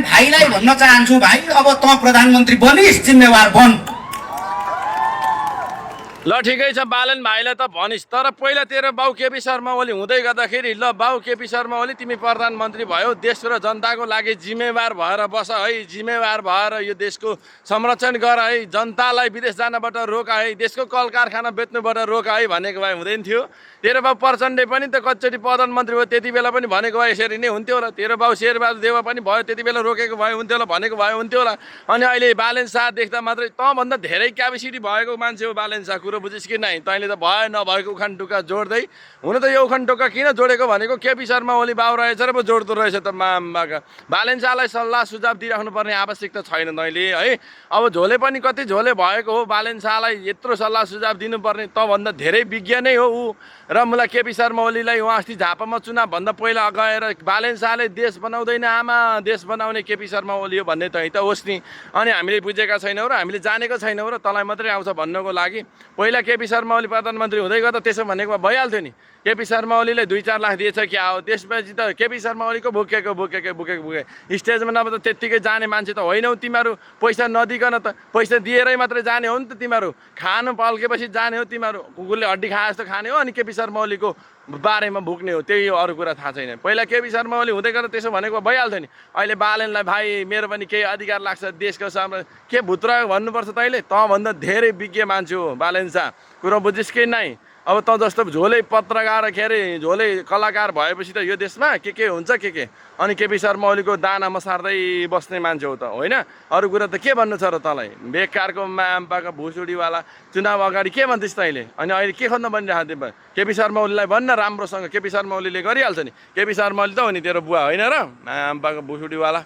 भाइलाई भन्न चाहन्छु, भाइ अब तँ प्रधानमन्त्री बनिस्, जिम्मेवार बन। ल ठिकै छ, बालन भाइलाई त भनिस्, तर पहिला तेरो बाउ केपी शर्मा ओली हुँदै गर्दाखेरि ल बाउ केपी शर्मा ओली तिमी प्रधानमन्त्री भयो, देश र जनताको लागि जिम्मेवार भएर बस है, जिम्मेवार भएर यो देशको संरक्षण गर है, जनतालाई विदेश जानबाट रोक है, देशको कल कारखाना बेच्नुबाट रोक है भनेको भए हुँदैन थियो। तेरो बाउ प्रचण्डले पनि त कतिचोटि प्रधानमन्त्री भयो, त्यति बेला पनि भनेको भए यसरी नै हुन्थ्यो होला। तेरो बाउ शेरबहादुर देउवा पनि भयो, त्यति बेला रोकेको भए हुन्थ्यो होला, भनेको भए हुन्थ्यो होला। अनि अहिले बालेन शाह देख्दा मात्रै तँभन्दा धेरै क्यापेसिटी भएको मान्छे हो बालेन शाह, कुरो बुझिस् कि नै? तैँले त भए नभएको उखान टुक्का जोड्दै, हुन त यो उखान टुक्का किन जोडेको भनेको केपी शर्मा ओली बाउ रहेछ र पो जोड्दो रहेछ त मामबाका। बालेन शाहलाई सल्लाह सुझाव दिइराख्नु पर्ने आवश्यकता छैन तैँले है। अब झोले पनि कति झोले भएको हो, बालेन शाहलाई यत्रो सल्लाह सुझाव दिनुपर्ने तँभन्दा धेरै विज्ञ नै हो ऊ। र मलाई केपी शर्मा ओलीलाई उहाँ अस्ति झापामा चुनावभन्दा पहिला गएर बालेन शाहले देश बनाउँदैन आमा, देश बनाउने केपी शर्मा ओली हो भन्ने त होस् नि। अनि हामीले बुझेका छैनौँ र हामीले जानेको छैनौँ र तँलाई मात्रै आउँछ भन्नको लागि पहिला केपी शर्मा ओली प्रधानमन्त्री हुँदै गर्दा त्यसो भनेको भइहाल्थ्यो नि। केपी शर्मा ओलीलाई 2-4 लाख दिएछ क्या हो, त्यसपछि त केपी शर्मा ओलीको बुके स्टेजमा नभए त त्यत्तिकै जाने मान्छे त होइनौ तिमीहरू। पैसा नदिकन त, पैसा दिएरै मात्रै जाने हो नि त तिमीहरू। खानु पल्केपछि जाने हो तिमीहरू, कुकुरले हड्डी खाए जस्तो खाने हो, अनि केपी शर्मा ओलीको बारेमा भुक्ने हो, त्यही हो, अरू कुरा थाहा छैन। पहिला केपी शर्मा ओली हुँदै गर्दा त्यसो भनेको भइहाल्थ्यो नि। अहिले बालेनलाई भाइ मेरो पनि केही अधिकार लाग्छ देशको सामने के भुत्र भन्नुपर्छ तैँले? तँभन्दा धेरै विज्ञ मान्छे हो बालेन शाह, कुरो बुझिस् कि नै? अब त जस्तो झोले पत्रकार के अरे झोले कलाकार भएपछि त यो देशमा के हुन्छ के अनि केपी शर्मा ओलीको दानामा सार्दै बस्ने मान्छे हो त होइन? अरू कुरा त के भन्नु छ र तँलाई? बेकारको माम्पाको भुसुडीवाला। चुनाव अगाडि के भन्थिस् तैँले? अनि अहिले के खोज्न बनिरहेको तिमी? केपी शर्मा ओलीलाई भन्न राम्रोसँग, केपी शर्मा ओलीले गरिहाल्छ नि। केपी शर्मा ओली त हो नि तेरो बुवा होइन र? माम्पाको भुसुडीवाला।